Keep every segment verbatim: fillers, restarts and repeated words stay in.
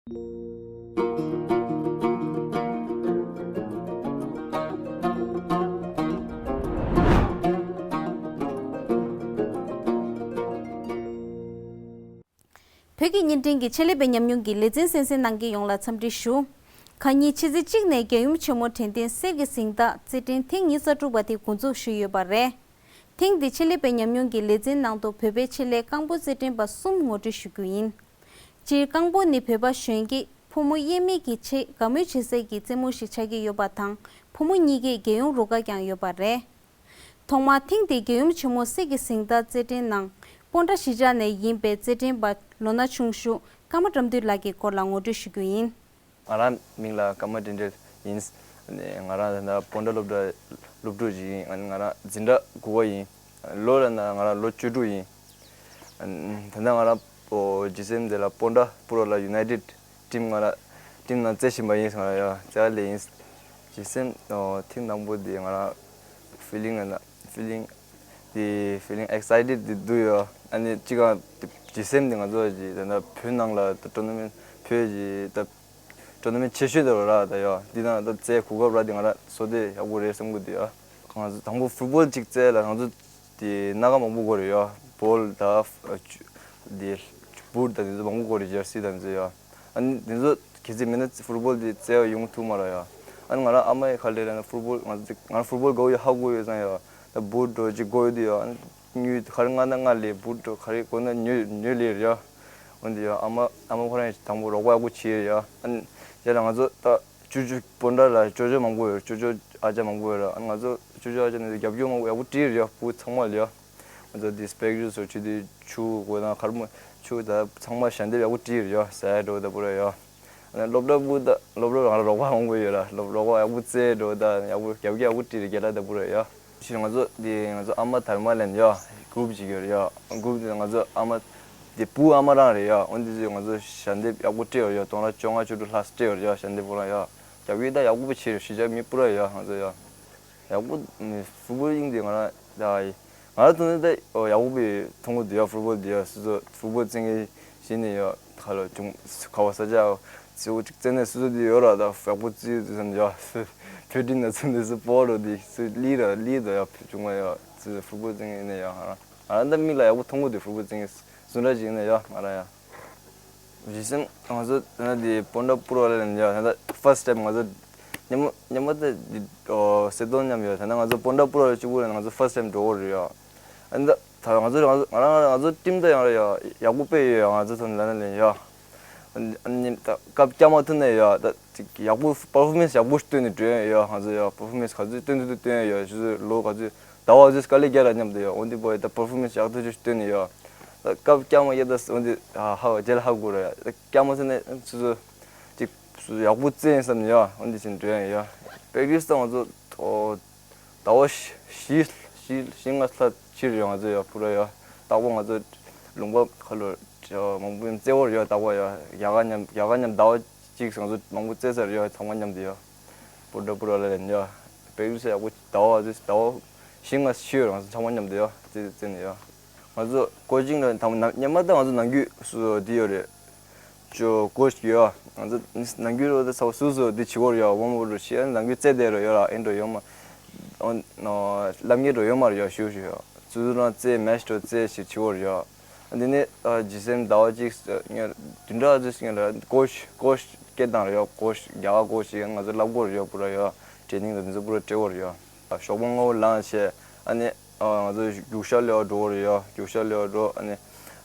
བོད་ཀྱི་བརྙན་འཕྲིན་གྱི་ཆེད་ལས་པའི་ཉམས་མྱོང་གི་ལེ་ཚན་གསན་གཟིགས་གནང་མཁན་ཡོངས་ལ་འཚམས་འདྲི་ཞུ། ཁ་ཉིན་ཕྱི་ཚེས་གཅིག་ནས་རྒྱལ་ཡུམ་ཆེན་མོ་དྲན་རྟེན་གསེར་གྱི་གཟེངས་རྟགས་རྩེད་འགྲན་ཐེངས་ཉི་ཤུ་རྩ་དྲུག་པ་དེ་འགོ་འཛུགས་ཞུས་ཡོད་པ་རེད། ཐེངས་འདིའི་ཆེད་ལས་པའི་ཉམས་མྱོང་གི་ལེ་ཚན་ནང་དུ་བོད་པའི་ཆེད་ལས་རྐང་སྤོལ་རྩེད་འགྲན་པ་གསུམ་ངོ་སྤྲོད་ཞུ་རྒྱུ་ཡིན། སྤྱིར་རྐང་སྤོལ་ནི་བོད་པ་གཞོན་སྐྱེས་ཕོ་མོ་དབྱེར་མེད་ཀྱིས་ཆེས་དགའ་མོས་བྱེད་སའི་རྩེད་མོ་ཞིག་ཆགས་ཀྱི་ཡོད་པ་དང་། ཕོ་མོ་གཉིས་ཀས་རྒྱལ་ཡོངས་རུ་ཁག་ཀྱང་ཡོད་པ་རེད། ཐོག་མར་ཐེངས་འདིའི་རྒྱལ་ཡུམ་ཆེན་མོ་གསེར་གྱི་གཟེངས་རྟགས་རྩེད་འགྲན་ནང་སྤོན་ཊ་གཞིས་ཆགས་ནས་ཡིན་པའི་རྩེད་འགྲན་པ་ལོ་ན་ཆུང་ཤོས་ཀརྨ་དགྲ་འདུལ་ལགས་ཀྱི་སྐོར་ལ་ངོ་སྤྲོད་ཞུ་རྒྱུ་ཡིན། ང་རང་མིང་ལ་ཀརྨ་དགྲ་འདུལ་ཡིན། ང་རང་ད་ལྟ་སྤོན་ཊ་སློབ་གྲྭ་སློབ་ཕྲུག་ཅིག་ཡིན། ང་རང་འཛིན་གྲྭ་དགུ་པ་ཡིན། ལོ་ལ་ན་ང་རང་ལོ་བཅུ་དྲུག་ཡིན། ད་ལྟ་ང་རང་ཇི་སི་ཨེམ་དེ་ལ་སྤོན་ཊ་པུ་ར་ལ་ཡུ་ནའི་ཊེཌ་ཊིམ་ང་རང་ཊིམ་ནང་རྩེ་བཞིན་པ་ཡིན། ང་རང་ཡ་རྩེ་ལེ་ཡིན། ཇི་སི་ཨེམ་ཐེངས་དང་པོ་དེ་ང་རང་ཕི་ལིང་ང་ཕི་ལིང་དེ་ཕི་ལིང་ཨེག་སའི་ཊེཌ་དེ་འདུག་ཡོད། ཨ་ནི་གཅིག་ག་ཇི་སི་ཨེམ་དེ་ང་ཚོ་ཀྱི་ད་ལྟ་བོད་ནང་ལ་ཊོར་ན་མེན་ཊ་བོད་ཀྱི་ད་ཊོར་ན་མེན་ཊ་ཆེ་ཤོས་དེ་ར་ད་ཡོད། འདི་ནང་ད་རྩེ་གོ་སྐབས་ར་དེ་ང་རང་བཟོ་དེ་ཡག་པོ་རེད་བསམ་གི་འདུག་ཡ། ང་ཚོ་དང་པོ་ཕུཊ་བོལ་གཅིག་རྩེ་ལ་ང་ཚོ་དེ་སྣ་ཁ་མང་པོ་དགོས་རེད་ཡ། བོལ་ད་དེ་བུཊ་ད་དེ་ཚོ་མང་པོ་དགོས་རེད། ཇར་སི་ད་དེ་ཚོ་ཡ། ཨ་ནི་དེ་ཚོ་གལ་སྲིད་མེད་ན་ཕུཊ་བོལ་དེ་རྩེ་བ་ཡོང་ཐུབ་མ་རེད་ཡ། ཨ་ནི་ང་རང་ཨ་མ་ཡི་ཁ་ལས་ར་ན་ཕུཊ་བོལ་ང་ཚོ་ང་རང་ཕུཊ་བོལ་དགའ་བོ་ཡོད་ཧ་གོ་ཡོད་ཙང་ཡ། ད་བུཊ་འགྲོ་ཅིག་དགོས་ཡོད་དུས་ཡ། ཨ་ནི་དངུལ་ག་རེ་མངགས་ན་མངགས་ལེ། བུཊ་འགྲོ་ག་རེ་དགོས་ན་ཉོས་ཉོས་ལེ་རེད་ཡ། འོན་ཏེ་ཡ་ཨ་མ་ཨ་མ་ཁོ་རང་ཡང་དང་པོ་རོགས་པ་ཡག་པོ་བྱས་རེད་ཡ། ཨ་ནི་དེ་ལ་ང་ཚོ་ད་ཅོ་ཅོ་སྤོན་ཊ་ལ་ཅོ་ཅོ་མང་པོ་ཡོད། ཅོ་ཅོ་ཨ་ཅག་མང་པོ་ཡོད་ར། ཨ་ནི་ང་ཚོ་ཅོ་ཅོ་ཨ་ཅག་ནས་རྒྱབ་སྐྱོར་མང་པོ་ཡག་པོ་སྤྲད་རེད་ཡ། བུ་ཚང་མ་ལ་ཡ། ང་ཚོ་དེ་སྤེག་ཇུས་སོ་ཆུ་དེ་ཆུ་དགོས་དང་གར་མོ་ཆུ་ད་ཚང་མ་ཞལ་འདེབས་ཡག་པོ་སྤྲད་རེད་ཡ། ཟས་འགྲོ་ད་པོ་ར་ཡ། ཨ་ནི་སློབ་གྲྭ་བུ་ད་སློབ་གྲྭ་རང་ལ་རོགས་པ་མང་པོ་ཡོད་ར། སློབ་རོགས་པ་ཡག་པོ་རྩེ་འགྲོ་ད་ཡག་པོ་རྒྱབ་སྐྱོར་ཡག་པོ་སྤྲད་རེད། རྒྱལ་ལ་ད་པོ་ར་ཡ། ཕྱིར་ང་ཚོ་དེ་ང་ཚོ་ཨ་མ་དར་མ་ལེན་ཡ་གུ་རུབ་ཅིག་ཡོད་རེད་ཡ། གུ་རུབ་དེ་ང་ཚོ་ཨ་མ་དེ་བུ་ཨ་མ་རང་རེད་ཡ། འོན་ཏེ་ང་ཚོ་ཞལ་འདེབས་ཡག་པོ་སྤྲད་ཡོད་ཡ། སྟོང་ཕྲག་བཅོ་ལྔ་བཅུ་དྲུག་ལྷག་སྤྲད་ཡོད་རེད་ཡ། ཞལ་འདེབས་པོ་ར་ཡ། རྒྱབ་སྐྱོར་ད་ཡག་པོ་བྱས་རེད། གཞིས་ཆགས་མི་པུ་ར་ཡ་ང་ཚོ་ཡ། ཡག་པོ་ཕུཊ་བོལ་དབྱིངས་དེ་ང་རང་ད་ང་རང་ཐོག་ནས་ད་ཡག་པོ་བྱས་མཐོང་གི་འདུག་ཡ། ཕུཊ་བོལ་དེ་ཡ་སོ་སོ་ཕུཊ་བོལ་རྩེ་མཁན་ཞིག་ནས་ཡ་ཁ་ལོ་ཅུང་ག་བ་ས་ཆ་གཙོ་བོ་ཅིག་རྩེ་ནས་སོ་སོ་དེ་ཡོད་ར། ད་ཡག་པོ་རྩེ་ཡོད་དུས་ཙམ་ཡ་བོད་འདི་ན་ཚུན་དེ་སུ་སྤོ་རོ་དེ་སུ་ལི་ར་ལི་དོ་ཡ། ཅུང་མ་ཡ་སོ་སོ་ཕུཊ་བོལ་རྩེ་མཁན་ནས་ཡ་ང་རང་ང་རང་ད་མིག་ལ་ཡག་པོ་མཐོང་གི་འདུག་ཕུཊ་བོལ་རྩེ་མཁན་སུ་འདྲ་ཅིག་ཡིན་ན་ཡ་ང་རང་ཡ། རྗེས་སེམས་ང་ཚོ་ད་ནི་དེ་སྤོན་ཊ་པུ་ར་ལ་ཡིན་ཡ། ད་ལྟ་ཕར་སི་ཊི་ཊེམ་ང་ཚོ་སྙེ་མོ་སྙེ་མོ་དེ་དེ་སེ་དོན་མཉམ་ཡོད། ད་ནི་ང་ཚོ་སྤོན་ཊ་པུ་ར་ལ་གཅིག་པུ་རེད། ང་ཚོ་ཕར་སི་ཊི་ཊེམ་འགྲོ་གི་རེད་ཡ། ཨ་ནི་ད་ད་ང་ཚོ་ང་ཚོ་ང་རང་ང་ཚོ་ཊིམ་ད་ཡང་རེད་ཡ། ཡག་པོ་དཔེ་ཡོད་ཡ། ང་ཚོ་ཐོན་ལ་ན་ལེན་ཡ། ཨ་ནི་ཨ་ནི་ད་སྐབས་སྐྱ་མ་ཐུན་ནས་ཡ་ད་ཅིག་ཡག་པོ་པར་ཕོར་མེན་སི་ཡག་པོ་ཞིག་སྟོན་ནས་འགྲོ་ཡ། ང་ཚོ་ཡ་པར་ཕོར་མེན་སི་ག་ཚོད་སྟོན་ཐུབ་ཐུབ་སྟོན་ཡ། ཡ་ཆུ་ཚོད་ལོ་ག་ཚོད་ཟླ་བ་ཚོད་དཀའ་ལས་རྒྱག་ར་མཉམ་དུ་ཡ། འོན་ཏེ་བོ་ཡ་ད་པར་ཕོར་མེན་སི་ཡག་ཐུབ་ཆུ་སྟོན་ནས་ཡ། ད་སྐབས་སྐྱ་མ་ཡ་ད་འོན་ཏེ་ཧ་ཧ་རྗེས་ལ་ཧ་གོ་ར་ཡ། ད་སྐྱ་མ་ཚོ་ནས་ཆུ་ཚོད་ཅིག་ཡག་པོ་རྩེ་ཡིན་བསམ་ནས་ཡ། འོན་ཏེ་ཕྱིན་འགྲོ་ཡ་ཡ། པེག་ཊིས་ད་ང་ཚོ་ཟླ་བ་བཞི་བཞི་བཞི་ལྔ་ལྷག་ཕྱིན་ཡོད། ང་ཚོ་ཡ་པུ་ར་ཡ་རྟག་པར་ང་ཚོ་ལུང་པ་ཁ་ལོ་མང་པོ་ཡིན་རྩེ་བོར་ཡ། རྟག་པར་ཡ་ཡ་ག་མཉམ་ཡ་ག་མཉམ་ཟླ་བ་གཅིག་ང་ཚོ་མང་པོ་རྩེ་ཚར་ཡ། ཚང་མ་མཉམ་དུ་ཡ་པུ་ར་པུ་ར་ལ་ཡིན་ཡ། པེག་ཊིས་ཡག་པོ་ཟླ་བ་ང་ཚོ་ཟླ་བ་བཞི་ལྔ་ཕྱིན་ཡོད། ང་ཚོ་ཚང་མ་མཉམ་དུ་ཡ་རྩེ་རྩེ་ནས་ཡ། ང་ཚོ་ཀོ་ཅིང་ལ་དང་པོ་ནམ་སྙེ་མ་ད་ང་ཚོ་ནམ་རྒྱུན་སུ་འདི་ཡོད་རེད། ཅོ་ཀོ་ཅི་ཡོད། ང་ཚོ་ནམ་རྒྱུན་རོ་ད་ཚ་བོ་སུ་སུ་འདི་བྱེད་དགོས་རེད་ཡ། ཝོམ་ཨབ་རོ་ཤི་ཨ་ནམ་རྒྱུན་རྩེ་བསྡད་རོ་ཡོད་ར། ཨེ་འགྲོ་ཡོད་མ། ཨོ་ནོ་ལབ་ངེས་འགྲོ་ཡོད་མ་རེད་ཡ། ཞུ་ཞུ་ཡ་སུ་སུ་རང་རྩེ་མེ་ཤི་འགྲོ་རྩེ་ཞིག་བྱེད་དགོས་རེད་ཡ། འདི་ནས་ཨ་ཇི་སེམ་ཟླ་བ་གཅིག་ཉེར་བདུན་ཕྲག་ཙམ་ཞིག་ལ་ཀོ་ཅི་ཀོ་ཅི་སྐད་བཏང་རེད་ཡ། ཀོ་ཅི་རྒྱ་གར་ཀོ་ཅི་ཡང་ང་ཚོ་བསླབ་དགོས་རེད་ཡ། པུ་ར་ཡ་ཊེ་ནིང་དང་འདི་ཚོ་པུ་ར་སྤྲད་དགོས་རེད་ཡ། ཞོགས་པ་སྔ་པོ་ལངས་བྱས་ཨ་ནི། ང་ཚོ་རྒྱུག་ཤར་ལས་འགྲོ་གི་རེད་ཡ། རྒྱུག་ཤར་ལས་འགྲོ་ཨ་ནི།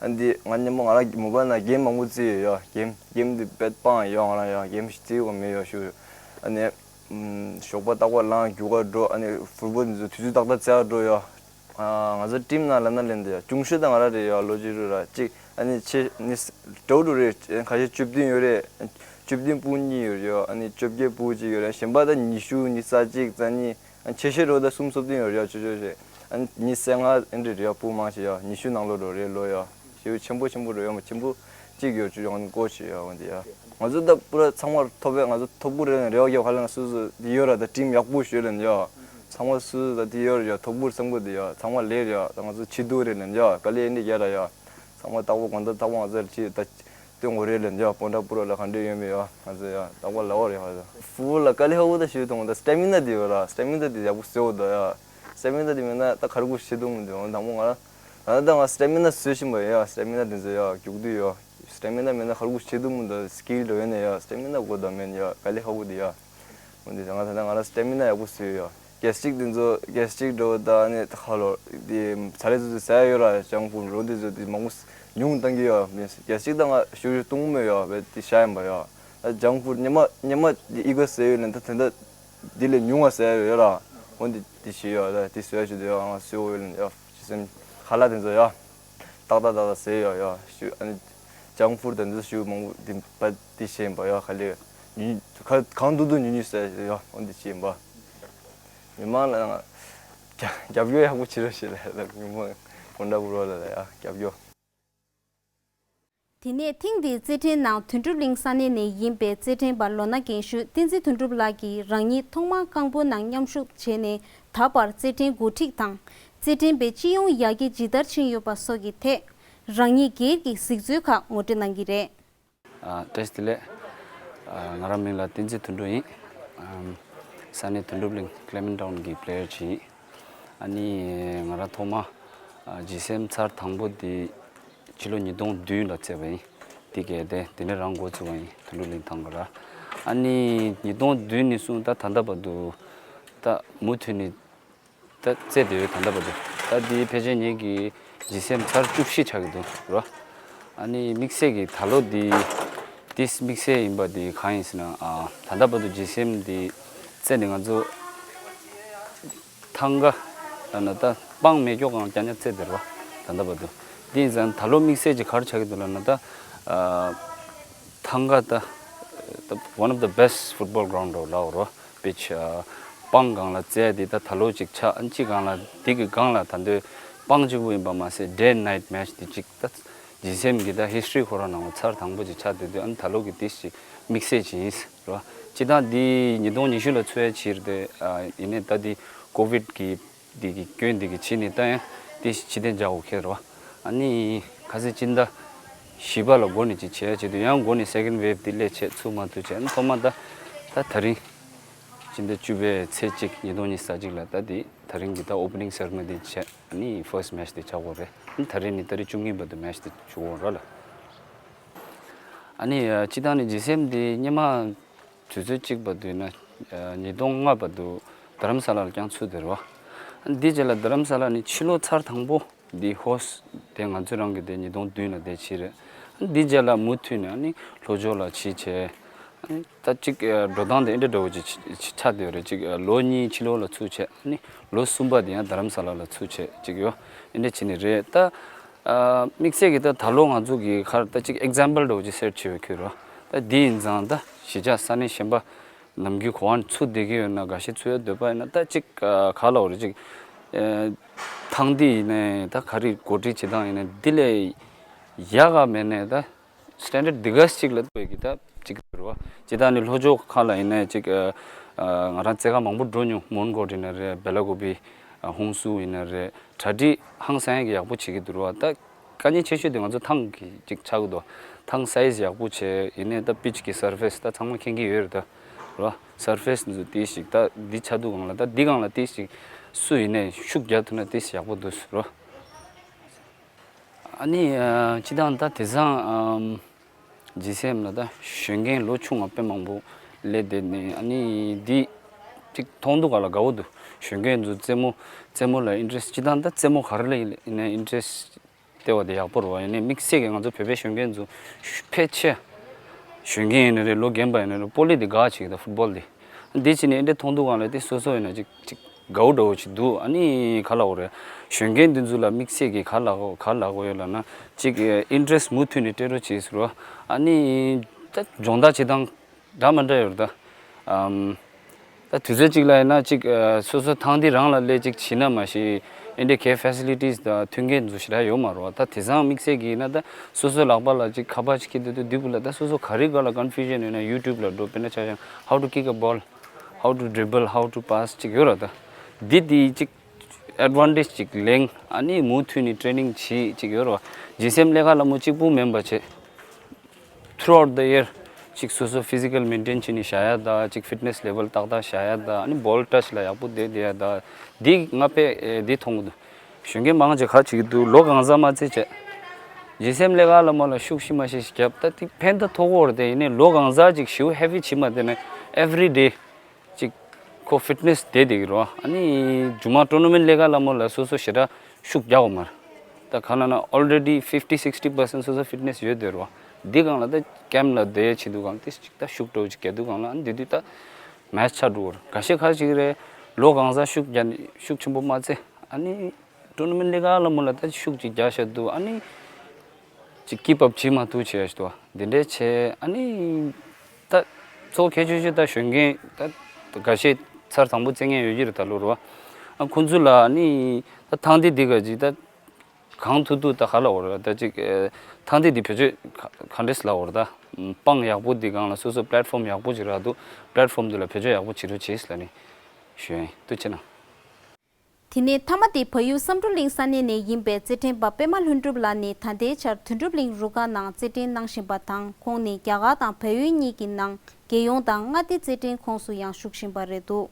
ཨ་འདི་ང་སྙེ་མོ་ང་རང་མོ་བལ་ནང་གེམ་མང་པོ་རྩེ་ཡོད་ཡ། གེམ་གེམ་འདི་དཔེ་སྤང་ཡོད། ང་རང་ཡ་གེམ་ཞིག་རྩེ་ཡོད་མེད་ཡ་ཞུ། ཨ་ནི། ཞོགས་པ་རྟག་པར་ལངས་རྒྱུག་གར་འགྲོ། ཨ་ནི་ཕུཊ་བོལ་འདི་ཚོ་དུས་ཚོད་ཏག་ཏག་རྩེ་གར་འགྲོ་ཡ། ང་ཚོ་ཊིམ་ནང་ལབ་ན་ལེན་འདི་ཡ་ཆུང་ཤོས་ད་ང་རང་རེད་ཡ། ལོ་གཅིག་རུ་ར་གཅིག་ཨ་ནི་ཆེ་ནི་འགྲོ་འགྲོ་རེད། ཁ་ཤས་བཅུ་བདུན་ཡོད་རེད། བཅུ་བདུན་ཕྲུ་གུ་གཉིས་ཡོད་རེད་ཡ། ཨ་ནི་བཅོ་བརྒྱད་ཕྲུ་གུ་གཅིག་ཡོད་རེད། གཞན་པ་ད་ཉི་ཤུ་ཉི་ཤུ་རྩ་གཅིག་རྩ་གཉིས། ཆེ་ཤོས་འགྲོ་ད་སུམ་སོ་བདུན་ཡོད་རེད་ཡ། ཆོ་ཆོ་ཞེས། ཨ་ནི་ཉི་ཤུ་རྩ་ལྔ་ཨེ་འདྲ་རེད་ཡ། ཕྲུ་གུ་མང་ཆེ་ཡ་ཉི་ཤུ་ནང་ལོགས་འགྲོ་རེད་ལོ་ཡ། ཞེ་པོ་ཆེན་པོ་ཆེན་པོ་རེད་ཡ། མ་ཆེན་པོ་གཅིག་ཡོད་ཆོ་ཆོ་ཨ་ནི་ཀོ་ཆེ་ཡ་འོན་ཏེ་ཡ། ང་ཚོ་ད་པུ་ར་ཚང་མ་ཐོབ་པས། ང་ཚོ་ཐོབ་གི་རེད་ལབ་རེ་བ་རྒྱབ་ཁ་ལ་ང་སུ་སུ་འདི་ཡོད་ར། ད་ཊིམ་ཡག་པོ་ཞོད་ལབ་ཡ། ཚང་མ་སུ་སུ་ད་འདི་ཡོད་ར་ཡ། ཐོབ་གི་རེད་བསམ་གི་འདུག་ཡ། ཚང་མ་ལས་རེད་ཡ། ད་ང་ཚོ་བྱེད་ཐུབ་རེད་ལབ་ཡ། དཀའ་ལས་འདི་རྒྱག་ར་ཡ། ཚང་མ་རྟག་པར་དགོང་དག་རྟག་པར་ང་ཚོ་ལ་ཅིག་ད་ ཡོང་དགོས་རེད་ལབ་ཡ། སྤོན་ཊ་པུར་ལ་ག་འདྲ་ཡོད་མེད་ཡ། ང་ཚོ་ཡ་རྟག་པར་ལབ་པ་རེད་ཡ། ཕུ་བོ་ལ་དཀའ་ལས་ཁག་པོ་ད་ཞིག་མཐོང་། ད་སི་ཊེ་མི་ན་དེ་ཡོད་ར། སི་ཊེ་མི་ན་དེ་ཡག་པོ་བཟོས་འོ་ད་ཡ། སི་ཊེ་མི་ན་དེ་མེད་ན་ད་ག་རེ་དགོས་ཤེས་འདུག་མི་འདུག་དང་པོ་ང་རང་ད་ང་སི་ཊེ་མི་ན་བཟོས་བཞིན་པ་ཡ། སི་ཊེ་མི་ན་དེ་ཚོ་ཡ་རྒྱུག་དུས་ཡ། སི་ཊེ་མི་ན་མེད་ན་ག་རེ་དགོས་ཤེས་འདུག་མི་འདུག་སི་ཀིལ་འདྲ་ཡོད་ན་ཡ། སི་ཊེ་མི་ན་དགོས་ད་མེད་ཡ། དཀའ་ལས་ཁག་པོ་དེ་ཡ། འོ་དེ་ང་ད་ང་རང་སི་ཊེ་མི་ན་ཡག་པོ་བཟོས་ཡ། གེ་སི་ཊིག་དེ་ཚོ་གེ་སི་ཊིག་འགྲོ་ད་ནི་ཁ་ལོ་དེ་ཚ་ལེ་ཚོ་ཚོ་ཟ་ཡ་ཡོད་ར། ཇང་ཕུཌ་རོ་དེ་ཚོ་དེ་མང་པོ་ཉུང་བཏང་གི་ཡོད། མིན་གེ་སི་ཊིག་ད་ང་ཞུ་ཞུ་བཏུང་མེད་ཡོད་བས་དེ་ཤ་ཡིན་པ་ཡོད། ད་ཇང་ཕུཌ་ཉི་མ་ཉི་མ་དེ་ཨི་ག་ཟ་ཡོད་ལན་ད་དེ་འདྲ་དེ་ལས་ཉུང་བ་ཟ་ཡ་ཡོད་ར། འོན་ཏེ་དེ་ཞིག་ཡོད་ད་དེ་ཟ་ཡ་ཞུ་དེ་ཡོད། ང་ཟ་ཡོད་ལན་ཡོད་ཞི་སེམས་ཁ་ལག་དེ་ཚོ་ཡོད། ཏག་ཏག་ཏག་ཏག་ཟ་ཡ་ཡོད་ཡོད་ཞུ། ཨ་ནི་ཇང་ཕུཌ་དེ་ཚོ་ཞུ་མང་པོ་དེ་བ་དེ་ཤ་ཡིན་པ་ཡོད། ཁ་ལེ་ཉུ་ཁ་གང་འདུག་འདུག་ཉུ་ཉུ་ཟ་ཡ་ཡོད། འོན་ཏེ་ཞིག་ཡིན་པ། མི་མང་ལ་ང་རྒྱབ་རྒྱབ་སྐྱོར་ཡག་པོ་བྱེད་རོགས་ཞེས་ལབ་ཡ། མི་མང་སྤོན་ཊ་པུར་ལ་ལ་ཡ་རྒྱབ་སྐྱོར། དེ་ནས་ཐེངས་འདིའི་རྩེད་འགྲན་ནང་དོན་གྲུབ་གླིང་ས་གནས་ནས་ཡིན་པའི་རྩེད་འགྲན་པ་ལོ་ན་རྒན་ཤོས་བསྟན་འཛིན་དོན་གྲུབ་ལགས་ཀྱིས་རང་ཉིད་ཐོག་མར་རྐང་སྤོལ་ནང་མཉམ་ཞུགས་བྱས་ནས་ད་བར་རྩེད་འགྲན་འགོ་ཁྲིད་དང་། རྩེད་འགྲན་པའི་སྤྱི་ཡོངས་ཡར་རྒྱས་ཇི་ལྟར་ཕྱིན་ཡོད་པ་སོགས་ཀྱི་ཐད་རང་ཉིད་སྒེར་གྱི་གཟིགས་ཚུལ་ཁག་ངོ་སྤྲོད་གནང་གི་རེད། ཨ། བཀྲ་ཤིས་བདེ་ལེགས། ཨ། ང་རང་མིང་ལ་བསྟན་འཛིན་དོན་གྲུབ་ཡིན། ཨམ། ས་གནས་དོན་གྲུབ་གླིང་ཀླེ་མན་ཊའུན་གྱི་པི་ལེ་ཡར་ཅིག་ཡིན། ཨ་ནི་ང་རང་ཐོག་མ་ཨ་ཇི་སི་ཨེམ་ཚར་དང་པོ་འདི་ཕྱི་ལོ་ཉིས་སྟོང་བདུན་ལ་རྩེས་པ་ཡིན། དེ་གས་དེ་དེ་ནས་རང་འགོ་ཚུགས་པ་ཡིན། དོན་གྲུབ་གླིང་ཐང་ག་ར། ཨ་ནི་ཉིས་སྟོང་བདུན་ནས་བཟུང་ད་ད་ལྟ་བར་དུ་ད་མུ་མཐུད་ནས་ད་རྩེད་དེ་ཡོད། ད་ལྟ་བར་དུ་ད་འདི་ཕལ་ཆེར་ངེད་ཀྱི་ཇི་སི་ཨེམ་ཚར་བཅུ་བཞི་ཆགས་ཀྱི་འདུག་རོ། ཨ་ནི་དམིགས་བསལ་གྱི་ད་ལོ་འདི་འདི་དམིགས་བསལ་ཡིན་པ་འདི་གང་ཡིན་ཟེར་ན། ཨ། ད་ལྟ་བར་དུ་ཇི་སི་ཨེམ་འདི་རྩེད་ནས་ང་ཚོ་ཐང་ག་ལབ་ན་ད་སྤང་མེད་སྐྱོ་གང་རྐྱང་རྐྱང་རྩེད་དེ་རོ། ད་ལྟ་བར་དུ་འདི་ཡིན་ཙང་ད་ལོ་དམིགས་བསལ་གྱི་ག་རེ་ཆགས་ཀྱི་འདུག་ལབ་ན། ད་ཨ། ཐང་ག་ད་ད་one of the best football ground རོ་ལབ་རོ། པིཆ། ཨ། སྤང་སྒང་ལ་རྩེ་འདི་ད་ད་ལོ་ཅིག་ཆགས། ཨ་ནི་གཅིག་སྒང་ལ་འདི་གི་སྒང་ལ་ད་འདོད་སྤང་གཅིག་པུ་ཡིན་པ་མ་ཟད་day and night match འདི་གཅིག་ད་ཇི་སི་ཨེམ་གི་ད་ཧི་སི་ཊོ་རི་ཁོ་རང་ནང་ལ་ཚར་དང་པོ་ཅིག་ཆགས་བསྡད་དུས། ཨ་ནི་ད་ལོ་གི་འདི་ཞིག་དམིགས་བསལ་ཅིག་ཡིན་རོ། སྤྱིར་བཏང་འདི་ཉིས་སྟོང་ཉི་ཤུ་ལ་ཚུད་ཡ་ཅིག་རེད་དེ། ཨ། ཡིན་ནའི་ད་འདི་ཀོ་ཝིཌ་གི་འདི་གི་སྐྱོན་འདི་གི་ཕྱི་ནས་ད་ཡང་དེ་ཕྱི་བསྟན་རྒྱག་དགོས་ཁེལ་རོ། ཨ་ནི་ཁ་སང་སྤྱི་ཟླ་བཞི་པ་ལ་འགོ་ནས་ཅིག་བྱས་བྱས་དུས་ཡང་འགོ་ནས་སེ་ཀེན་ཌི་ཝེབ་འདི་སླེབས་བྱས་ཚུགས་མ་ཐུབ་བྱས། ཨ་ནི་ཐོག་མ་ད་ད་ད་རིང་སྤྱི་ཟླ་བཅུ་པའི་ཚེས་གཅིག་ཉིས་སྟོང་ཉི་ཤུ་རྩ་གཅིག་ལ་ད་འདི་ད་རིང་གི་ད་ཨོ་པེ་ནིང་སེ་རི་མོ་ནི་འདི་བྱས། ཨ་ནི་ཕར་སི་མེ་ཆི་འདི་ཆགས་ཀྱི་ཡོད་རེད། ཨ་ནི་ད་རིང་ནས་ཏ་རིག་བཅུ་གཉིས་བར་དུ་མེ་ཆི་འདི་བྱེད་ཀྱི་ཡོད་རེད་ལ། ཨ་ནི་སྤྱིར་བཏང་ནས་ཇི་སི་ཨེམ་འདི་སྔོན་མ་དུས་ཚོད་གཅིག་བར་དུ་ཡིན་ན་ཉིས་སྟོང་ལྔ་བར་དུ་རྡ་རམ་ས་ལ་ལ་རྐྱང་ཚུགས་བསྡད་རེད་པ། འདི་རྗེས་ལ་རྡ་རམ་ས་ལ་ནས་ཕྱི་ལོ་ཚར་དང་པོ་འདི་ཧོ་སི་ཊི་དེ་ང་ཚོ་རང་གི་དེ་ཉིས་སྟོང་བདུན་ལ་དེ་བྱས་རེད། འདི་རྗེས་ལ་མུ་མཐུད་ནས་ཨ་ནི་ལྷོ་ཕྱོགས་ལ་ཕྱིན་བྱས། ཨ་ནི་ད་གཅིག་འགྲོ་སྟངས་དེ་འདྲ་འདྲ་བོ་ཅིག་ཆགས་བསྡད་ཡོད་རེད། གཅིག་ལོ་གཉིས་ཕྱི་ལོགས་ལ་ཚུགས་བྱས། ཨ་ནི་ལོ་གསུམ་པ་དེ་ཡང་རྡ་རམ་ས་ལ་ལ་ཚུགས་བྱས་གཅིག་ཡོད། འདི་འདྲ་བྱས་ནས་རེད་ད། ཨ། དམིགས་བསལ་གྱི་ད་ད་ལོ་ང་ཚོ་གི་ཁར་ད་ཅིག་ཨེག་ཛམ་པལ་འདྲ་བོ་ཅིག་སེ་ཊི་བྱེད་པའི་ཁུལ་རོ། ད་འདི་ཡིན་ཙང་ད་གཞིས་ཆགས་ས་གནས་གཞན་པ་ནམ་རྒྱུན་གོ་བ་ཚུགས་བསྡད་ཀྱི་ཡོད་ན། འགའ་ཤས་ཚུགས་ཡ་འདོད་པ་ཡིན་ན། ད་ཅིག་ཨ། ག་ལབ་དགོས་རེད། ཅིག་ཨ། ཐང་འདི་ཡིན་ནའི་ད་ག་རེ་གོ་སྒྲིག་བྱེད་སྟངས་ཡིན་ནའི་འདི་ལས་ཡག་ག་མེད་ནའི་ད་སི་ཊན་ཌར་ཌི་འདི་ག་ཅིག་ལ་ལྟོས་ཀྱི་ད་ཅིག་རེད་པ། ཇི་ལྟར་ནི་ལྷོ་ཕྱོགས་ཁག་ལ་ཡིན་ནའི་ཅིག་ཨ། ང་རང་རྩེད་གར་མང་པོ་འགྲོ་མྱོང་། མོན་གྷོ་ཡིན་ན་རེད། སྦེ་ལ་ཀོ་བི། ཨ། ཧུན་སུར་ཡིན་ན་རེད། གྲ་སྒྲིག་ཧང་སང་ཡག་གི་ཡག་པོ་བྱེད་ཀྱི་འདུག་རེད་པ། ད་དཀའ་ངལ་ཆེ་ཤོས་དེ་ང་ཚོ་ཐང་གི་ཅིག་ཆགས་ཀྱི་འདུག་ཐང་སའི་ཛི་ཡག་པོ་བྱས། ཡིན་ནའི་ད་པིཆ་གི་སར་ཕེ་སི་ད་ཚང་མ་མཁྱེན་གྱི་ཡོད་རེད་ད། རེད་པ། སར་ཕེ་སི་འདི་ཚོ་ཏོག་ཙམ་ད་འདི་ཆགས་འདུག་གང་ལ་ད་འདི་སྒང་ལ་ཏོག་ཙམ་སུ་ཡིན་ནའི་ཤུགས་རྒྱག་ཐུབ་ན་ཏོག་ཙམ་ཡག་པོ་འདུག་རེད་པ། ཨ་ནི་ཨ། སྤྱིར་བཏང་ད་དེང་སང་ཨམ། ཇི་སི་ཨེམ་ལ་ད་གཞོན་སྐྱེས་ལོ་ཆུང་བ་དཔེ་མང་པོ་སླེབས་བསྡད་ནས། ཨ་ནི་འདི་ཅིག་མཐོང་དུས་ག་ལ་དགའ་པོ་འདུག་གཞོན་སྐྱེས་ཚོ་རྩེད་མོ་རྩེད་མོ་ལ་ཨིན་ཊེ་རེ་སི་ཊི། སྤྱིར་བཏང་ད་རྩེད་མོ་ག་རེ་ལ་ཡིན་ནའི་ཨིན་ཊེ་རེ་སི་ཊི་སྟེར་བ་དེ་ཡག་པོ་རེད་པ། ཡིན་ནའི་དམིགས་བསལ་གྱི་ང་ཚོ་བོད་པའི་གཞོན་སྐྱེས་ཚོ་ཕལ་ཆེར་གཞོན་སྐྱེས་ཡིན་ན་རེད། ལོ་རྒན་པ་ཡིན་ན་རེད། སྤོ་ལོ་དེ་དགའ་བྱེད་ཀྱི་འདུག་ཕུཊ་བོལ་དེ། འདི་བྱས་ནས་འདི་འདྲ་མཐོང་དུས་གང་ལ་དེ་སོ་སོ་ཡིན་ན་ཅིག་ཅིག་དགའ་པོ་འདྲ་པོ་ཅིག་འདུག་ཨ་ནི་ག་ལབ་དགོས་རེད། གཞོན་སྐྱེས་འདི་ཚོ་ལ་དམིགས་བསལ་གྱི་ག་ལབ་དགོས་ག་ལབ་དགོས་ཡོད་ལབ་ན། ཅིག་ཨིན་ཊེ་རེ་སི་མུ་མཐུད་ནས་སྤྲད་རོགས་བྱེད་ཟེར་བ། ཨ་ནི་ད་སྦྱོང་བརྡར་བྱེད་སྟངས་འདྲ་མི་འདྲ་ཡོད་རེད་ད། ཨམ། ད་དུས་ཚོད་ཅིག་ལ་ཡིན་ན་ཅིག་ཨ། སོ་སོ་ཐང་འདི་རང་ལ་སླེབས་ཅིག་བྱས་ན་མ་གཞི་འདི་འདྲའི་གའི་ཕེ་སི་ལི་ཊི་སི་དང་མཐུན་རྐྱེན་ཚོ་ཞེ་དྲག་ཡོད་མ་རེད་པ། ད་དེང་སང་དམིགས་བསལ་གྱི་ཡིན་ན་ད་སོ་སོའི་ལག་པ་ལ་ཅིག་ཁ་པར་ཅིག་འཁྱེར་བསྡད་དུས་འདི་གུ་ལ་ད་སོ་སོ་ག་རེ་ག་ལ་ཀོན་ཕུ་ཤན་ཡོད་ན་ཡུ་ཊུབ་ལ་འགྲོ། དཔེར་ན་ཆ་བཞག་ན་how to kick a ball, how to dribble, how to pass ཅིག་ཡོད་རེད་ད། འདི་འདི་ཅིག་ཨེཌ་ཝན་ཊེཇ་ཅིག་ལེན། ཨ་ནི་མུ་མཐུད་ནས་ཊེ་རེ་ནིང་བྱེད་ཅིག་ཡོད་རེད་པ། ཇི་སི་ཨེམ་ལས་ཀ་ལ་མོ་གཅིག་པུ་མིན་པ་བྱེད། throughout the year ཅིག་སོ་སོ་physical maintain བྱས་ནས་བཞག་ཡ་དང་ཅིག་fitness level ཏག་ཏག་བཞག་ཡ་དང་ཨ་ནི་ball touch ལ་ཡག་པོ་བསྡད་བསྡད་ཡ་དང་འདི་ང་དཔེ་འདི་མཐོང་གི་འདུག་གཞོན་སྐྱེས་མང་ཆེ་ཁ་ཅིག་འདུག་ལོ་གང་ཟག་མ་ཚད་བྱས། ཇི་སི་ཨེམ་ལས་ཀ་ལ་མོ་ལ་ཤུགས་ཤིག་མ་ཤིག་བརྒྱབ་ད་ཏིག་ཕན་ད་ཐོགས་ཀྱི་ཡོད་རེད་དེ་ཡིན་ནའི་ལོ་གང་ཟག་ཅིག་ཞེ་པོ་heavy བྱེད་མ་བསྡད་ན་every day ཅིག་ཁོ་fitness དེ་དེ་གི་རོ། ཨ་ནི་ཇུ་མ་tournament ལས་ཀ་ལ་མོ་ལ་སོ་སོ་ཞེ་དྲག་ཤུགས་རྒྱག་གོ་མ་རེད། ད་ག་ན་ན་already fifty sixty percent སོ་སོ་fitness ཡོད་དེ་རོ། འདི་གང་ལ་ད་camp ལ་བསྡད་ཆེ་དུས་གང་ཏིག་ཅིག་ད་ཤུགས་འགྲོ་ཅིག་རྒྱག་དུས་གང་ལ་ཨ་ནི་དེ་དུས་ད་match ཆགས་འགྲོ་གོ་རེད། འགའ་ཤས་ཁ་ཅིག་རེད་ལོ་གང་ཟག་ཤུགས་རྒྱག་ཤུགས་ཆེན་པོ་མ་ཚད་ཨ་ནི་tournament ལས་ཀ་ལ་མོ་ལ་ད་ཤུགས་ཅིག་རྒྱག་བྱས་འདུག་ཨ་ནི་ཅིག་keep up བྱེད་མ་ཐུབ་བྱས་ཤི་འདུག་འདི་འདྲའི་བྱས་ཨ་ནི་ད་གཙོ་བོ་གལ་ཆེ་ཤོས་ད་གཞོན་སྐྱེས་ད་འགའ་ཤས་ཚར་དང་པོ་བཙན་ངན་ཡོད་ཀྱི་རེད་ད་ལོ་རུ་བ། ཨ་ཁོང་ཚོ་ལ་ཨ་ནི་ད་ཐང་དེ་འདི་ག་ཅིག་ད་གང་ཐུབ་ཐུབ་ད་ག་ལ་འོར་ད་ཅིག་ཐང་དེ་འདི་བེད་སྤྱོད་ག་ག་འདྲས་ལ་འོར་ད་སྤང་ཡག་པོ་འདི་གང་ལ་སོ་སོ་platform ཡག་པོ་ཅིག་རག་འདུག platform འདི་ལ་བེད་སྤྱོད་ཡག་པོ་བྱེད་རོགས་བྱེད་ལ་ནི་ཞུ་ཡིན་ཐུགས་ཆེ་གནང་། དེ་ནས་མཐའ་མ་དེ་བལ་ཡུལ་བསམ་གྲུབ་གླིང་ས་གནས་ནས་ཡིན་པའི་རྩེད་འགྲན་པ་པད་མ་ལྷུན་གྲུབ་ལགས་ནས་ད་ལྟའི་ཆར་དོན་གྲུབ་གླིང་རུ་ཁག་ནང་རྩེད་འགྲན་གནང་བཞིན་པ་དང་ཁོང་ནི་རྒྱ་གར་དང་བལ་ཡུལ་གཉིས་ཀྱི་ནང་རྒྱལ་ཡོངས་དང་མངའ་སྡེ་རྩེད་འགྲན་ཁོངས་སུ་ཡང་ཞུགས་བཞིན་པ་རེད་འདུག་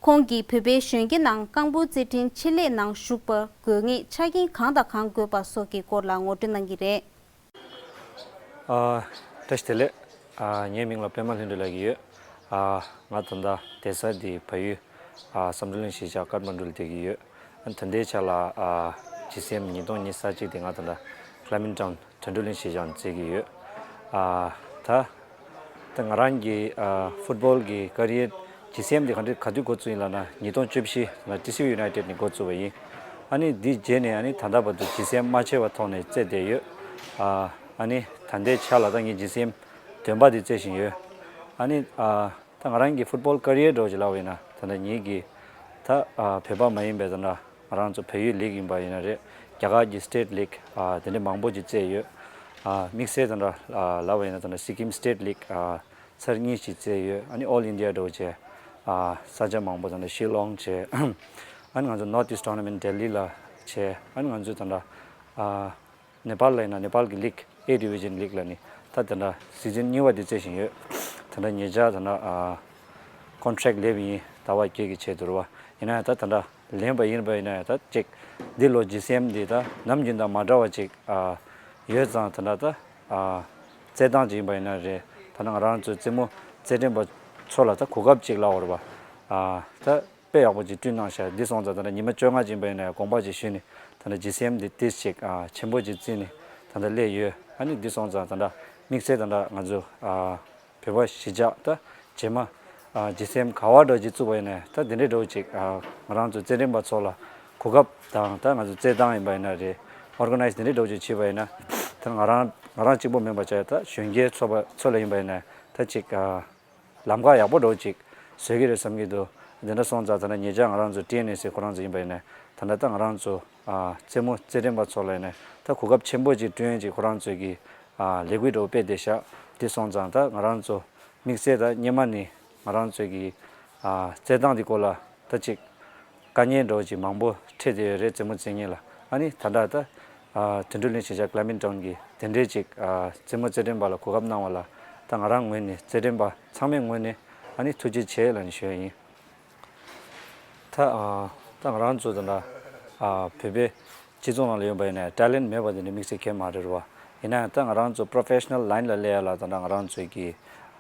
ཁོང་གིས་བོད་པའི་གཞོན་སྐྱེས་ནང་རྐང་སྤོལ་རྩེད་འགྲན་ཆེད་ལས་ནང་ཞུགས་པར་དགོས་ངེས་ཆ་རྐྱེན་གང་དང་གང་དགོས་པ་སོགས་ཀྱི་སྐོར་ལ་ངོ་སྤྲོད་གནང་གི་རེད། ཨ། བཀྲ་ཤིས་བདེ་ལེགས། ཨ། ངའི་མིང་ལ་པད་མ་ལྷུན་གྲུབ་ལབ་ཀྱི་ཡོད། ཨ། ང་ད་ལྟ་བསྡད་ས་འདི་བལ་ཡུལ་ཨ། བསམ་གྲུབ་གླིང་གཞིས་ཆགས་ཀཏ་མན་ཌུ་ལ་བསྡད་ཀྱི་ཡོད། ཨ། ད་ལྟའི་ཆ་ལ་ཨ། ཇི་སི་ཨེམ་ཉིས་སྟོང་ཉི་ཤུ་རྩ་གཅིག་དེ་ང་ད་ལྟ་Clementi Town དོན་གྲུབ་གླིང་གཞིས་ཆགས་ནས་རྩེད་ཀྱི་ཡོད། ཨ། ད་ད་ང་རང་གི་ཨ། ཕུཊ་བོལ་གྱི་ཀ་རི་ཡར་ཇི་སི་ཨེམ་དེ་ག་འདྲ་ག་དུས་འགོ་བཙུགས་ཡིན་ལབ་ན་ཉིས་སྟོང་བཅུ་བཞི་ལ་ཊི་སི་ཝི་ཡུ་ནའི་ཊེཌ་ནས་འགོ་བཙུགས་པ་ཡིན། ཨ་ནི་འདི་རྗེས་ནས་ཨ་ནི་ད་ལྟ་བར་དུ་ཇི་སི་ཨེམ་མ་ཆད་པ་ཐོག་ནས་རྩེད་བསྡད་ཡོད། ཨ་ནི་ད་ལྟའི་ཆ་ལ་ད་ངས་ཇི་སི་ཨེམ་བདུན་པ་དེ་རྩེད་བཞིན་ཡོད། ཨ་ནི་ད་ང་རང་གི་ཕུཊ་བོལ་ཀ་རི་ཡར་འདྲ་བོ་ཅིག་ལབ་པ་ཡིན་ན་ད་ལྟ་ངེད་ཀྱི་ད་བོད་པ་མ་ཡིན་པའི་ད་ལྟ་ང་རང་ཚོ་བལ་ཡུལ་ལིག་ཡིན་པ་ཡིན་ན་རེད། རྒྱ་གར་གྱི་སི་ཊེཊ་ལིག་དེ་འདྲ་མང་པོ་ཅིག་རྩེད་ཡོད། དམིགས་བསལ་ད་ལྟ་ལབ་པ་ཡིན་ན་ད་ལྟ་སི་ཀིམ་སི་ཊེཊ་ལིག་ཚར་གཉིས་ཤིག་རྩེས་ཡོད། ཨ་ནི་ཨོལ་ཨིན་ཌི་ཡ་འདྲ་བོ་བྱས། ཨ། ས་ཆ་མང་པོ་དང་འདྲ་ཤི་ལོང་བྱས། ཨ་ནི་ང་ཚོ་North East Tournament ལྡི་ལི་ལ་བྱས། ཨ་ནི་ང་ཚོས་ད་ལྟ་ཨ། ནེ་པཱལ་ལ་ཡིན་ན་ནེ་པཱལ་གི་ལིག A Division ལིག་ལ་ནི་ད་ད་ལྟ་སི་ཛིན་གཉིས་པ་དེ་རྩེ་བཞིན་ཡོད། ད་ལྟ་ཉེ་ཆར་ད་ལྟ་ཨ། ཀོན་ཊེག་ལེན་པ་ཡིན་ཟླ་བ་བརྒྱད་ཀྱི་ཆེད་དུ་རེད་བ། ཡིན་ན་ཡང་ད་ད་ལྟ་ལེན་པ་ཡིན་པ་ཡིན་ན་ཡང་ད་ཅིག་འདི་ལོ་ཇི་སི་ཨེམ་འདི་ད་ནམ་རྒྱུན་དང་མ་འདྲ་བ་ཅིག་ཨ། ཡོད་ཙང་ད་ལྟ་ད། ཨ། རྩེད་ཐང་ཅིག་ཡིན་པ་ཡིན་ན་རེད། ད་ནང་ང་རང་ཚོའི་རྩེད་མོ་རྩེད་འགྲན་པ་ཚོ་ལ་ད་གོ་སྐབས་ཅིག་ལབ་དགོས་རེད་པ། ཨ། ད་དཔེ་ཡག་པོ་ཅིག་བསྐྲུན་གནང་ཤག་འདི་སོང་ཙང་ད་ལྟ་ཉི་མ་བཅོ་ལྔ་ཅིག་ཡིན་པ་ཡིན་ན་ཡང་དགོངས་པ་ཅིག་ཞུས་ནས་ད་ལྟ་ཇི་སི་ཨེམ་འདི་ཏིས་ཅིག་ཨ། ཆེན་པོ་ཅིག་བརྩིས་ནས་ད་ལྟ་སླེབས་ཡོད། ཨ་ནི་འདི་སོང་ཙང་ད་ལྟ་དམིགས་བསལ་ད་ལྟ་ང་ཚོ་ཨ། བོད་པ་གཞིས་ཆགས་ད་རྗེས་མ་ཨ། ཇི་སི་ཨེམ་ག་བ་འདྲ་ཅིག་བཙུགས་པ་ཡིན་ན་ད་འདི་འདྲའི་འདྲ་ཅིག་ཨ། ང་རང་ཚོ་རྩེད་འགྲན་པ་ཚོ་ལ་གོ་སྐབས་དང་ད་ང་ཚོ་རྩེད་ཐང་ཡིན་པ་ཡིན་ན་རེད། ཨོར་ག་ནའི་ཛི་འདི་འདྲའི་འདྲ་ཅིག་བྱས་པ་ཡིན་ན་ད་ང་རང་ང་རང་གཅིག་པོ་མིན་པ་བྱས་ད་གཞོན་སྐྱེས་ཚོ་པ་ཚོ་ལ་ཡིན་པ་ཡིན་ན་ད་ཅིག་ཨ། ལམ་ཁ་ཡག་པོ་འདྲ་ཅིག་བཟོས་ཀྱི་རེད་བསམ་གྱི་འདུག་འདི་འདྲ་སོང་ཙང་ད་ལྟ་ཉེ་ཆར་ང་རང་ཚོ་ཊི་ཨེན་ཨེ་སི་ཁོ་རང་ཚོ་ཡིན་པ་ཡིན་ན་ད་ལྟ་ད་ང་རང་ཚོ་ཨ། རྩེད་མོ་རྩེད་འགྲན་པ་ཚོ་ལ་ཡིན་ན་ད་གོ་སྐབས་ཆེན་པོ་ཅིག་བསྐྲུན་ཅིག་ཁོ་རང་ཚོས་ཀྱི་ཨ། ལས་འགུལ་འདྲ་སྤེལ་བསྡད་ཤག་འདི་སོང་ཙང་ད་ང་རང་ཚོ་དམིགས་བསལ་ད་སྔོན་མ་ནས་ང་རང་ཚོས་ཀྱི་ཨ། རྩེད་ཐང་འདི་སྐོར་ལ་ད་ཅིག་དཀའ་ངལ་འདྲ་ཅིག་མང་པོ་འཕྲད་བསྡད་ཡོད་རེད། རྩེད་མོ་རྩེད་མཁན་ལ་ཨ་ནི་ད་ལྟ་ད་ཨ། དོན་གྲུབ་གླིང་གཞིས་ཆགས་ཀ་ལེ་མིན་ཊོན་གྱི་དེ་འདྲའི་ཅིག་ཨ། རྩེད་མོ་རྩེད་འགྲན་པ་ལ་གོ་སྐབས་གནང་བ་ལ་ད་ང་རང་ངོས་ནས་རྩེད་འགྲན་པ་ཚང་མའི་ངོས་ནས་ཨ་ནི་ཐུགས་རྗེ་ཆེ་ལབ་ནས་ཞུ་ཡ་ཡིན། ད་ཨ། ད་ང་རང་ཚོ་ད་ལྟ་ཨ། བོད་པའི་སྤྱི་ཚོགས་ནང་ལ་ཡོང་པ་ཡིན་ན་ཊེ་ལེན་མེད་པ་དེ་འདྲ་དམིགས་བསལ་གང་ཡང་མ་རེད་བ། ཡིན་ན་ཡང་ད་ང་རང་ཚོ་པོ་རོ་ཕེ་ཤི་ནལ་ལའིན་ལ་སླེབས་ཡ་ལ་ད་ལྟ་ང་རང་ཚོའི་གི་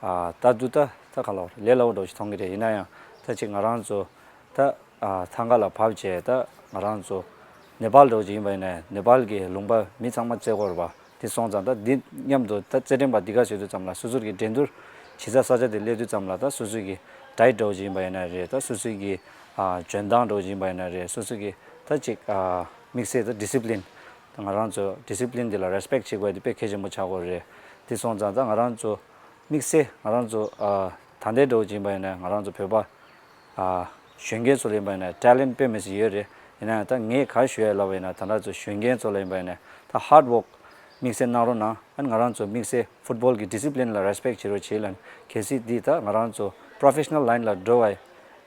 ཨ། ལྟ་དུས་ད་ད་ག་ལ་ལས་སླ་པོ་འདྲ་ཞིག་མཐོང་གི་རེད། ཡིན་ན་ཡང་ད་ཅིག་ང་རང་ཚོ་ད་ཨ། ཐང་ག་ལ་བབས་བྱས་ད་ང་རང་ཚོ་ནེ་པཱལ་འདྲ་ཅིག་ཡིན་པ་ཡིན་ན་ནེ་པཱལ་གི་ལུང་པ་མི་ཚང་མ་རྩེད་ཀྱི་ཡོད་རེད་བ། དེ་སོང་ཙང་ད་འདི་མཉམ་དུ་ད་རྩེད་འགྲན་པ་འདི་ག་བྱེད་དུས་ཙམ་ལ་སོ་སོ་གི་འགྲན་བསྡུར་བྱེད་ས་ས་ཆ་དེ་སླེབས་དུས་ཙམ་ལ་ད་སོ་སོ་གི་ཌའེཊ་འདྲ་ཅིག་ཡིན་པ་ཡིན་ན་རེད། ད་སོ་སོ་གི་ཨ། འཇོན་ཐང་འདྲ་ཅིག་ཡིན་པ་ཡིན་ན་རེད། སོ་སོ་གི་ད་ཅིག་ཨ། དམིགས་བསལ་ད་ཌི་སི་པི་ལིན་ད་ང་རང་ཚོ་ཌི་སི་པི་ལིན་འདི་ལ་རེ་སི་པེག་བྱེད་དགོས་དེ་དཔེ་གལ་ཆེན་པོ་ཆགས་ཀྱི་ཡོད་རེད། དེ་སོང་ཙང་ད་ང་རང་ཚོ་དམིགས་བསལ་ང་རང་ཚོ་ཨ། ད་ལྟའི་འདྲ་ཅིག་ཡིན་པ་ཡིན་ན་ང་རང་ཚོ་བོད་པ་ཨ། གཞོན་སྐྱེས་ཚོ་ལ་ཡིན་པ་ཡིན་ན་ཊེ་ལེན་ཊི་དཔེ་མི་སྲིད་ཡོད་རེད། ཡིན་ན་ཡང་ད་ངས་ག་ཞུ་ཡ་ལབ་པ་ཡིན་ན་ད་ང་ཚོ་གཞོན་སྐྱེས་ཚོ་ལ་ཡིན་པ་ཡིན་ན་ད་ཧར་ཌི་ཝོག་དམིགས་བསལ་གནང་རོགས་གནང་། ཨ་ནི་ང་རང་ཚོ་དམིགས་བསལ་ཕུཊ་བོལ་གྱི་ཌི་སི་པི་ལིན་ལ་རེ་སི་པེག་བྱེད་རོགས་བྱེད་ལབ་ནས། གལ་སྲིད་འདི་ད་ང་རང་ཚོ་པོ་རོ་ཕེ་ཤི་ནལ་ལའིན་ལ་འགྲོ་བའི་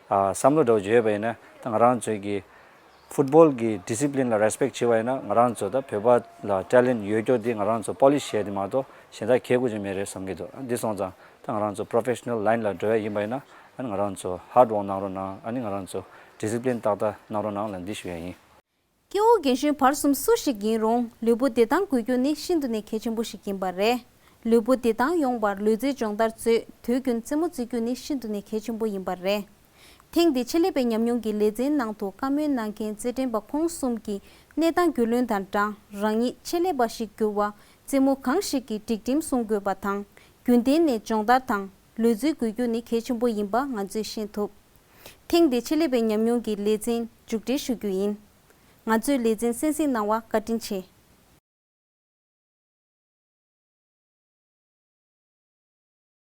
ཨ། བསམ་བློ་འདྲ་བོ་ཅིག་ཡོད་པ་ཡིན་ན་ད་ང་རང་ཚོའི་གི་ཕུཊ་བོལ་གྱི་ཌི་སི་པི་ལིན་ལ་རེ་སི་པེག་བྱེད་པ་ཡིན་ན་ང་རང་ཚོ་ད་བོད་པ་ལ་ཊེ་ལེན་ཊི་ཡོད་རྒྱུ་འདི་ང་རང་ཚོ་པོ་ལིཤ་བྱས་ཏེ་མ་གཏོགས་ གཞན་དག་གལ་དགོས་ཀྱི་མེད་རེད་བསམ་གྱི་འདུག་འདི་སོང་ཙང་ད་ང་རང་ཚོ་professional line་ལ་འགྲོ་ཡ་ཡིན་པ་ཡིན་ན་ཨ་ནི་ང་རང་ཚོ་hard work་གནང་རོགས་གནང་། ཨ་ནི་ང་རང་ཚོ་discipline་ཏག་ཏག་གནང་རོགས་གནང་ལ་འདི་ཞུ་ཡ་ཡིན། སྐྱེ་བོ་རྒན་གཞོན་བར་གསུམ་སུ་ཞིག་ཡིན་རུང་ལུས་པོ་བདེ་ཐང་དགོས་རྒྱུ་ནི་ཤིན་ཏུ་ནས་གལ་ཆེན་པོ་ཞིག་ཡིན་པ་རེད། ལུས་པོ་བདེ་ཐང་ཡོང་བར་ལུས་རྩལ་སྦྱོང་བརྡར་གཙོས་དུས་རྒྱུན་རྩེད་མོ་རྩེ་རྒྱུ་ནི་ཤིན་ཏུ་ནས་གལ་ཆེན་པོ་ཡིན་པ་རེད། ཐེངས་འདིའི་ཆེད་ལས་པའི་ཉམས་མྱོང་གི་ལེ་ཚན་ནང་དུ་བཀའ་མོལ་གནང་མཁན་རྩེད་འགྲན་པ་ཁོང་གསུམ་གྱིས་གནས་སྟངས་རྒྱུས་ལོན་དང་སྦྲགས་རང་ཉིད་ཆེད་ལས་པ་ཞིག་འགྱུར་བར་རྩེད་མོ་གང་ཞིག་གི་སྒྲིག་ཁྲིམས་སྲུང་དགོས་པ་དང་རྒྱུན་ལྡན་ནས་སྦྱོང་བརྡར་དང་ལུས་རྩལ་དགོས་རྒྱུ་ནི་གལ་ཆེན་པོ་ཡིན་པ་ང་ཚོས་ཤེས་ཐུབ། ཐེངས་འདིའི་ཆེད་ལས་པའི་ཉམས་མྱོང་གི་ལེ་ཚན་མཇུག་སྒྲིལ་ཞུ་རྒྱུ་ཡིན། ང་ཚོའི་ལེ་ཚན་གསན་གཟིགས་གནང་བར་བཀའ་དྲིན་ཆེ།